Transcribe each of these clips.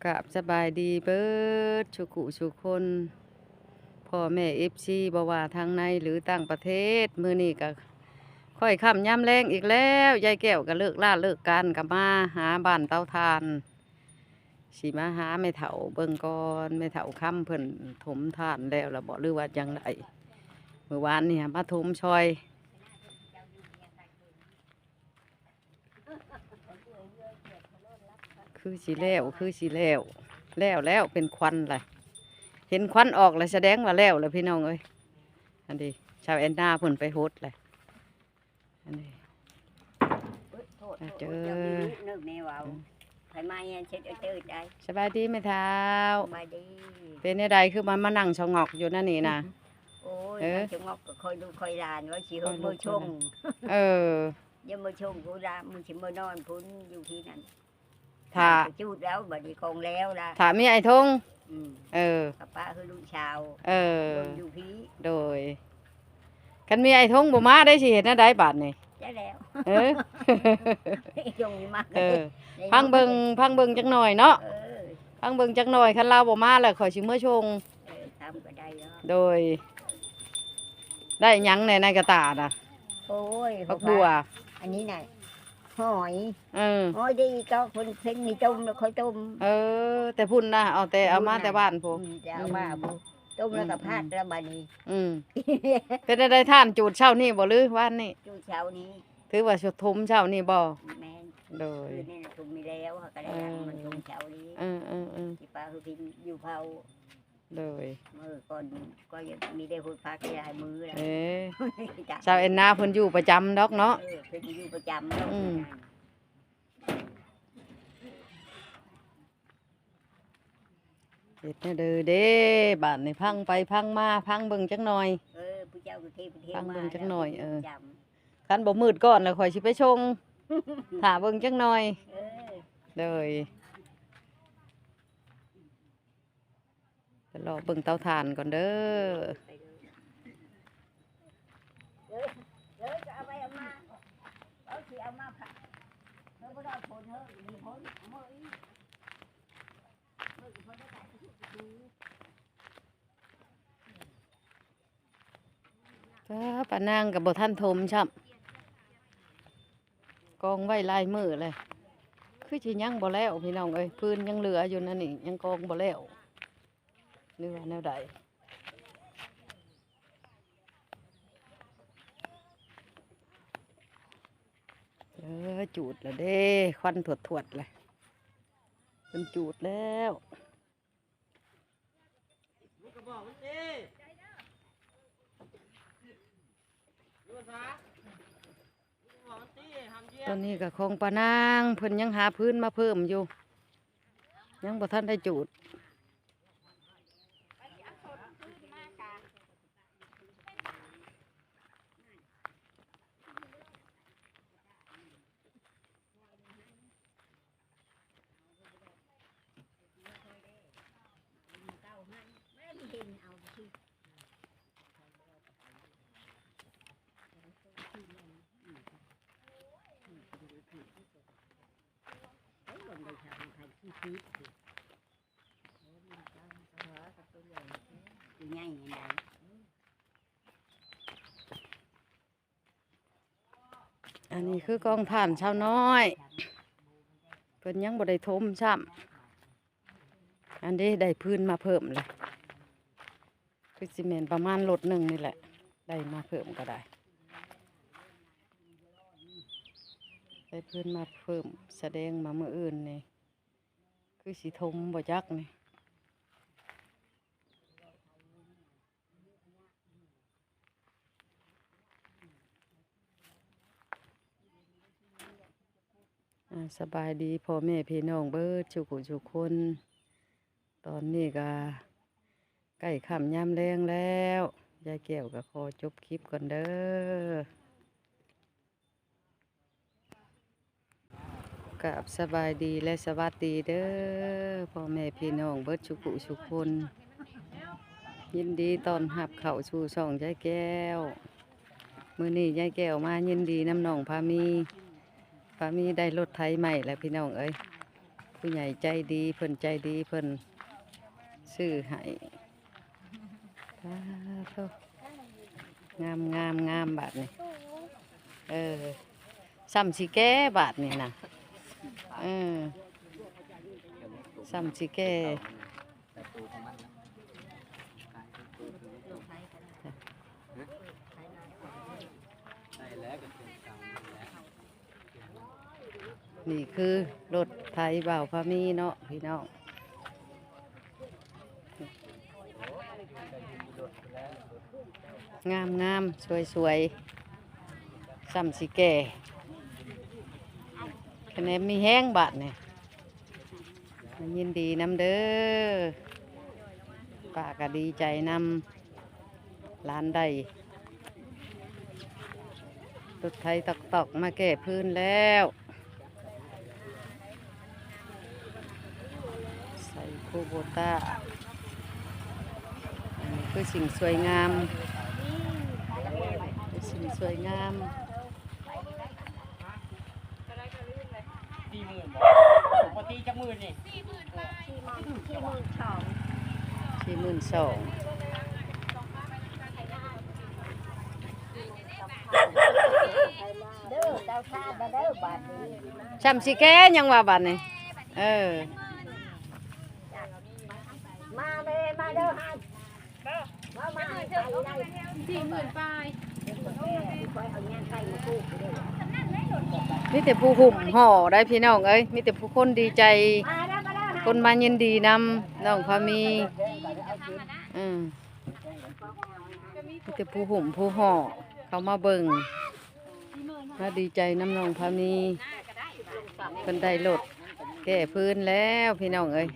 ກາບສະບາຍດີເບີດສູ່ຜູ້ສູ່ຄົນ ພໍ່ແມ່ເອັຟຊີ ບໍ່ວ່າທາງໃນ ຫຼື ຕ່າງປະເທດ. ມື້ນີ້ກະຄ່ອຍຄ່ຳຍາມແລງອີກແລ້ວ, ຍາຍແກ້ວກະເລີກລາເລີກການ ກະມາຫາບ້ານເຕົາຖ່ານ. ຊິມາຫາແມ່ເຖົ້າເບິ່ງກ່ອນ ແມ່ເຖົ້າຄຳເພິ່ນຖົມຖ່ານແລ້ວລະບໍ ຫຼືວ່າຈັ່ງໃດ? ມື້ວານນີ້ຫາມາຖົມຊ່ອຍ ຄືຊິແລ້ວ ຄືຊິແລ້ວ ແລ້ວແລ້ວ ເປັນຄວັນລະ ເຫັນຄວັນອອກລະ ສະແດງວ່າແລ້ວລະ ພີ່ນ້ອງເອີຍ. ອັນນີ້ຊາວແອນນາເພິ່ນໄປຫົດລະ. ອັນນີ້ ໂທດ ເຈົ້າ ເຈົ້າ ເຈົ້າ ເຈົ້າ ແມ່ເວົ້າ ອືມ ໃຜມາເຮັດເຈີດໄດ້. ສະບາຍດີແມ່ເຖົ້າ. ສະບາຍດີ. ເປັນແນວໃດຄືມາ ມານັ່ງສະຫງົອກຢູ່ນັ້ນນີ້ນະ? ໂອ້ຍ ເອີ ນັ່ງສະຫງົອກກະຄອຍລູກຄອຍຫຼານ ວ່າຊິເຮັດມື້ຊົງ. ເອີ ຢ່າມື້ຊົງພຸ້ນລະ ມື້ຊິມື້ນອນພຸ້ນ ຢູ່ທີ່ນັ້ນ. ຖ້າ ຈູດແລ້ວ ບາດນີ້ກອງແລ້ວລະ ຖ້າມີອ້າຍທົງ. ອືມ ເອີ ກະປະຄືລູກສາວ. ເອີ ຢູ່ພີ້ ໂດຍ. ຄັນມີອ້າຍທົງບໍ່ມາໄດ້ ຊິເຮັດແນວໃດບາດນີ້? ຈັກແລ້ວ ເອີ ອ້າຍທົງມີມາ ເອີ ຟັງເບິ່ງ ຟັງເບິ່ງຈັກໜ່ອຍເນາະ. ເອີ ຟັງເບິ່ງຈັກໜ່ອຍ ຄັນລາວບໍ່ມາລະ ຂ້ອຍຊິເມືອຊົງ. ເອີ ຕາມກະໄດ້ເນາະ. ໂດຍ. ໄດ້ຫຍັງແດ່ໃນກະຕ່ານະ? ໂອ້ຍ ຜັກບົ່ວ ອັນນີ້ນະ ຫອຍ. ເອີ ຫອຍໄດ້ອີກ ເພິ່ນ ເພິ່ນມີຕົ້ມແລ້ວຄ່ອຍຕົ້ມ. ເອີ ແຕ່ພຸ້ນນະ ເອົາແຕ່ ເອົາມາແຕ່ບ້ານພຸ້ນ. ອືມ ເອົາມາພຸ້ນ ອືມ ຕົ້ມແລ້ວກະຜັດ ອືມ ແລ້ວບາດນີ້. ອືມ ເປັນຈັ່ງໃດທ່ານ ຈູດເຊົ້ານີ້ບໍ່ ຫຼືວານນີ້? ຈູດເຊົ້ານີ້. ຖືວ່າຊົງຖົມເຊົ້ານີ້ບໍ່? ແມ່ນ. ໂດຍ. ຄືນີ້ນະຖົມມີແລ້ວ ເຮົາກະໄດ້ ເອີ ມັນຖົມເຊົ້ານີ້. ເອີໆໆ ຊິປະຄືພິນຢູ່ເຜົາ. ໂດຍ. ມື້ກ່ອນກໍຍັງມີໄດ້ຫົດຜັກຫຼາຍມື້ແລ້ວ. ເອີ ຊາວແອນນາເພິ່ນຢູ່ປະຈຳດອກເນາະ. ເອີ ເພິ່ນຢູ່ປະຈຳດອກ. ອືມ ເຮັດແນວໃດເດ້ ບາດນີ້ ຟັງໄປຟັງມາ ຟັງເບິ່ງຈັກໜ່ອຍ. ເອີ ຜູ້ເຈົ້າກະເທບ ຜູ້ເທບ ຟັງເບິ່ງຈັກໜ່ອຍ. ເອີ ຄັນບໍ່ມືດກ່ອນລະ ຂ້ອຍຊິໄປຊົງ ຖ້າເບິ່ງຈັກໜ່ອຍ. ເອີ ໂດຍ. ໄປເລາະເບິ່ງເຕົາຖ່ານກ່ອນເດີ. ປ້າ ປ້ານາງກະບໍ່ທັນຖົມຊ້ຳ. ກອງໄວ້ຫຼາຍມື້ແລ້ວ ຄືຊິຍັງບໍ່ແລ້ວພີ່ນ້ອງເອີຍ. ຟືນຍັງເຫຼືອຢູ່ນັ້ນນີ້ ຍັງກອງບໍ່ແລ້ວ ຫຼືວ່າແນວໃດ? ເອີ ຈູດລະເດ້ ຄວັນທວດໆ ລະ ເພິ່ນຈູດແລ້ວ. ຕອນນີ້ກະຂອງປ້ານາງ ເພິ່ນຍັງຫາຟືນມາເພີ່ມຢູ່ ຍັງບໍ່ທັນໄດ້ຈູດ. ອັນນີ້ຄືກອງຖ່ານຊາວນ້ອຍ ເພິ່ນຍັງບໍ່ໄດ້ຖົມຊ້ຳ. ອັນນີ້ໄດ້ຟືນມາເພີ່ມລະ ຄືຊິແມ່ນປະມານລົດໜຶ່ງນີ້ແຫຼະ ໄດ້ມາເພີ່ມກະໄດ້ ໄດ້ຟືນມາເພີ່ມ ສະແດງວ່າມື້ອື່ນນີ້ ຄືຊິຖົມບໍ່ຈັກນີ້. ອາ ສະບາຍດີພໍ່ແມ່ພີ່ນ້ອງເບີດສູ່ຜູ້ສູ່ຄົນ. ຕອນນີ້ກະໃກ້ຄ່ຳຍາມແລງແລ້ວ ຍາຍແກ້ວກະຂໍຈົບຄລິບກ່ອນເດີ. ກາບສະບາຍດີ ແລະ ສະຫວັດດີເດີ ພໍ່ແມ່ພີ່ນ້ອງເບີດສູ່ຜູ້ສູ່ຄົນ. ຍິນດີຕ້ອນຮັບເຂົ້າສູ່ຊ່ອງຍາຍແກ້ວ. ມື້ນີ້ຍາຍແກ້ວມາຍິນດີນຳນ້ອງພາມີ. ພາມີໄດ້ລົດໄຖໃໝ່ແລ້ວພີ່ນ້ອງເອີຍ. ຜູ້ໃຫຍ່ໃຈດີ ເພິ່ນໃຈດີ ເພິ່ນຊື້ໃຫ້. ປາໂທ ງາມໆໆ ບາດນີ້. ເອີ ສ່ຳຊິແກ່ບາດນີ້ນະ. ເອີ ສ່ຳຊິແກ່. ນີ້ຄືລົດໄຖບ່າວພາມີເນາະພີ່ນ້ອງ. ງາມໆ ສວຍໆ ສ່ຳຊິແກ່ ຄະແນນມີແຮງບາດນີ້. ຍິນດີນຳເດີ ປ້າກໍດີໃຈນຳ ຫຼານໄດ້ລົດໄຖຕອກໆ ມາແກ່ພື້ນແລ້ວ. ໃສ່ຄູໂບຕ້າ ອັນນີ້ຄືສິ່ງສວຍງາມ ຄືສິ່ງສວຍງາມ. ສີ່ໝື່ນບໍ່? ປົກກະຕິຈັກໝື່ນນີ້? ສີ່ໝື່ນປາຍ ສີ່ໝື່ນ ສີ່ໝື່ນສອງ ສີ່ໝື່ນສອງ. ເດີ ເຈົ້າຊາດເດີ ບາດນີ້ ຊ່ຳຊິແກ່ ຍັງວ່າບາດນີ້. ເອີ ມາເດີ ມາເດີ ມາ ມາ ມາ ສີ່ໝື່ນປາຍ. ມີແຕ່ຜູ້ຫຸ້ມຫໍ່ໄດ໋ພີ່ນ້ອງເອີຍ ມີແຕ່ຜູ້ຄົນດີໃຈ ຄົນມາຍິນດີນຳນ້ອງພາມີ. ເອີ ມີແຕ່ຜູ້ຫຸ້ມຜູ້ຫໍ່ເຂົ້າມາເບິ່ງ ມາດີໃຈນຳນ້ອງພາມີ ເພິ່ນໄດ້ລົດແກ່ພື້ນແລ້ວພີ່ນ້ອງເອີຍ.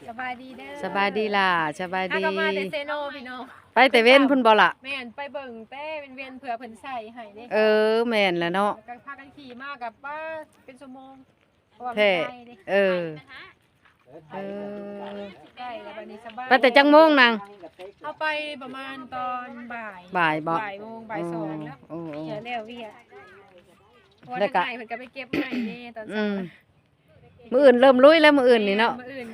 ສະບາຍດີເດີ ສະບາຍດີຫຼ້າ ສະບາຍດີ. ເຮົາກໍມາແຕ່ເຊໂນພີ່ນ້ອງ ໄປແຕ່ເວັນພຸ້ນບໍ່ລະ? ແມ່ນ ໄປເບິ່ງແຕ່ເວັນໆ ເພື່ອເພິ່ນໃສ່ໃຫ້ເດ້. ເອີ ແມ່ນແຫຼະເນາະ ກໍພາກັນຂີ່ມາກັບ ປ້າ ເປັນຊົ່ວໂມງ ເພາະວ່າມັນ ແທ້ ໄກເດ້. ເອີ ເອີ ໃກ້ແລ້ວ ບັດນີ້ສະບາຍ. ໄປແຕ່ຈັກໂມງນາງ? ເຮົາໄປປະມານຕອນບ່າຍ ບ່າຍບໍ່? ບ່າຍໂມງ ບ່າຍສອງແລ້ວ. ໂອ້ ເອີ ແລ້ວວຽກ ເພາະວ່າ ແລ້ວກໍ ທາງໃນເພິ່ນກໍໄປເກັບໄມ້ແດ່ຕອນເຊົ້າ. ອືມ ມື້ອື່ນເລີ່ມລຸຍແລ້ວ ມື້ອື່ນນີ້ເນາະ. ແມ່ນ ມື້ອື່ນ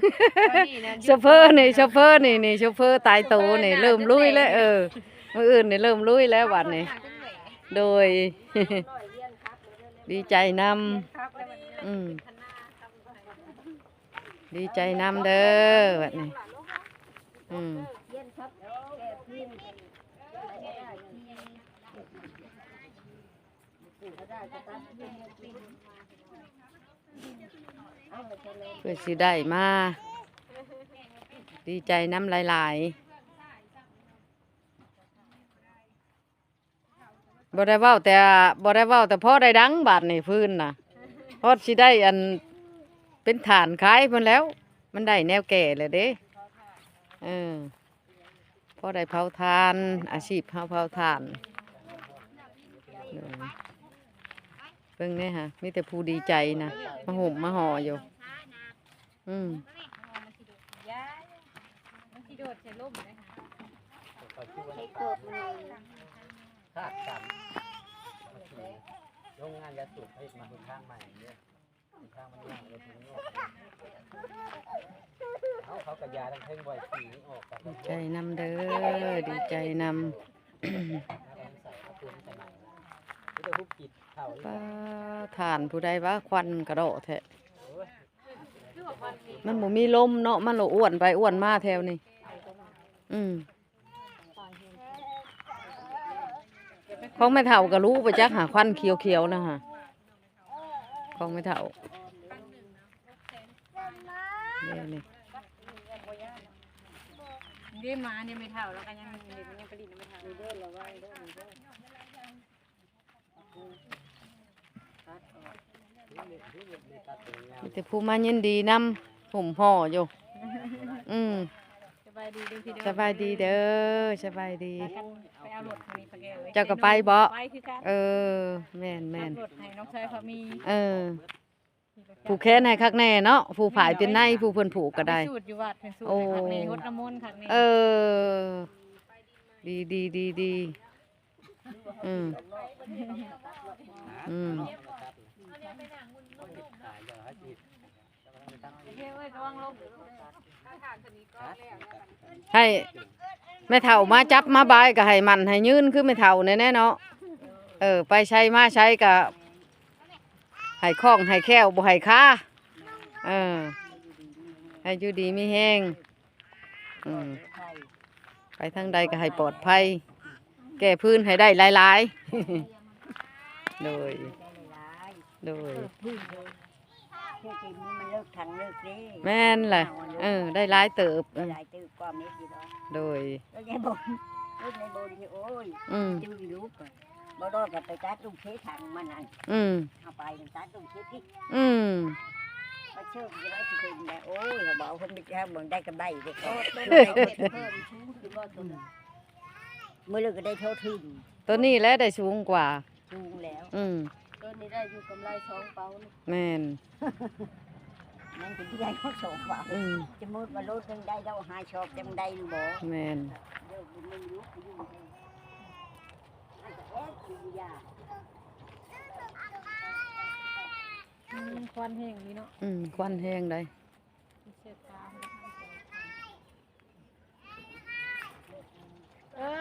ໂຊເຟີນີ້ ໂຊເຟີນີ້ ນີ້ໂຊເຟີຕາຍໂຕນີ້ ເລີ່ມລຸຍແລ້ວ. ເອີ ມື້ອື່ນນີ້ເລີ່ມລຸຍແລ້ວບັດນີ້. ໂດຍ ດີໃຈນຳ. ອືມ ດີໃຈນຳເດີບັດນີ້. ອືມ ເພື່ອຊິໄດ້ມາ ດີໃຈນຳຫຼາຍໆ. ບໍ່ໄດ້ເວົ້າແຕ່ ບໍ່ໄດ້ເວົ້າແຕ່ພໍໄດ້ດັງ ບາດນີ້ຟືນນະ ຮອດຊິໄດ້ອັນເປັນຖ່ານຂາຍພຸ້ນແລ້ວ. ມັນໄດ້ແນວແກ່ແລ້ວເດ້. ເອີ ພໍໄດ້ເຜົາຖ່ານ ອາຊີບເຮົາເຜົາຖ່ານ. ເບິ່ງແດ່ຫາ ມີແຕ່ຜູ້ດີໃຈນະ ມາຫຸ້ມມາຫໍ່ຢູ່. ອືມ ມັນຊິໂດດໃສ່ລົມເດ້. ຄາດກັນ ໂຮງງານຢາສູບເຮັດມາຫົນທາງໃໝ່ເດ້. ດີໃຈນຳເດີ ດີໃຈນຳ. ປ້າ ຖ່ານຜູ້ໃດວະ ຄວັນກະເດາະແທ້. ມັນບໍ່ມີລົມເນາະ ມັນລະອ້ວນໄປອ້ວນມາແຖວນີ້. ອືມ ຂອງແມ່ເຖົ້າກະຮູ້ປະຈັກຫາ ຄວັນຂຽວໆນະຫາ ຂອງແມ່ເຖົ້າ. ນີ້ ນີ້ ເດ້ ມານີ້ແມ່ເຖົ້າ ແລ້ວກໍຍັງ ຍັງໄປຫຼິ້ນນຳແມ່ເຖົ້າ. ມີແຕ່ຜູ້ມາຍິນດີນຳ ຫຸ້ມຫໍ່ຢູ່. ອືມ ສະບາຍດີເດີພີ່ນ້ອງ ສະບາຍດີເດີ ສະບາຍດີ. ພາກັນໄປເອົາລົດມື້ນີ້ ເຈົ້າກໍໄປບໍ? ໄປຄືກັນ. ເອີ ແມ່ນໆ ຂັບລົດໃຫ້ນ້ອງຊາຍພາມີ. ເອີ ຜູກແຂນໃຫ້ຄັກແນ່ເນາະ ຜູກຜາຍເປັນໃນ ຜູກເພິ່ນຜູກກໍໄດ້. ໄປສູດຢູ່ວັດ ເພິ່ນສູດໃຫ້ຄັກແນ່ ຫົດນ້ຳມົນຄັກແນ່. ເອີ ດີໆໆໆ. ອືມ ອືມ ໃຫ້ແມ່ເຖົ້າມາຈັບມາບາຍ ກໍໃຫ້ໝັ້ນໃຫ້ຍືນຄືແມ່ເຖົ້າແດ່ເນາະ. ເອີ ໄປໃສມາໃສກໍໃຫ້ຄ່ອງໃຫ້ແຄ້ວ ບໍ່ໃຫ້ຄາ. ເອີ ໃຫ້ຢູ່ດີມີແຮງ. ອືມ ໄປທາງໃດກໍໃຫ້ປອດໄພ ແກ້ພື້ນໃຫ້ໄດ້ຫຼາຍໆ. ໂດຍ ໂດຍ ແມ່ນແຫຼະ. ເອີ ໄດ້ຫຼາຍເຕີບ ໄດ້ຫຼາຍເຕີບກວ່າເມັດຢູ່ດອກ. ໂດຍ ແລ້ວຍາຍບົນ ລົດຍາຍບົນທີ່ ໂອ້ຍ ອືມ ຈື່ລູກ ບໍ່ດອກກໍໄປຕັດລູກເຊຖັງມັນນັ້ນ. ອືມ ເອົາໄປຕັດລູກເຊພິກ. ອືມ ມາເຊີກຈະໄດ້ຊິເປັນແລ້ວ. ໂອ້ຍ ເຮົາບໍ່ເອົາເພິ່ນໄປແລ້ວ ເບິ່ງໄດ້ກະໃບເດ້. ໂອ້ ໂຕນັ້ນເອົາເພິ່ນເພີ່ມສູງຂຶ້ນບໍ່ໂຕນັ້ນ? ມື້ເລີກກໍໄດ້ໂທດທຶນ. ໂຕນີ້ແຫຼະໄດ້ສູງກວ່າ. ສູງແລ້ວ. ອືມ ໂຕນີ້ໄດ້ຢູ່ກຳໄລສອງເປົານີ້. ແມ່ນ ມັນຊິໄດ້ຮອດສອງເປົາ. ອືມ ສົມມຸດວ່າໂລໜຶ່ງໄດ້ດອກຫ້າຊອກ ຈັ່ງໄດ້ບໍ່? ແມ່ນ ເດີ ມັນຢູ່ ມັນກໍແອບຢູ່ຢາ. ອືມ ຄວັນແຮງນີ້ເນາະ. ອືມ ຄວັນແຮງໃດ໋. ເອີ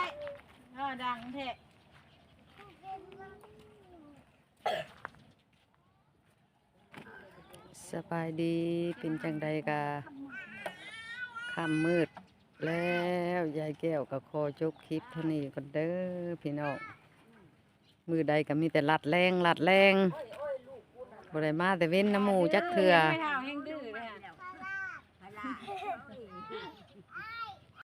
ຍ ເອີ ດັງແທ້. ສະບາຍດີ ເປັນຈັ່ງໃດກະຄ່ຳມືດແລ້ວ ຍາຍແກ້ວກໍຂໍຈົບຄລິບເທົ່ານີ້ກ່ອນເດີພີ່ນ້ອງ. ມື້ໃດກໍມີແຕ່ລັດແລງ ລັດແລງ ບໍ່ໄດ້ມາແຕ່ເວັນນຳໝູ່ຈັກເທື່ອ.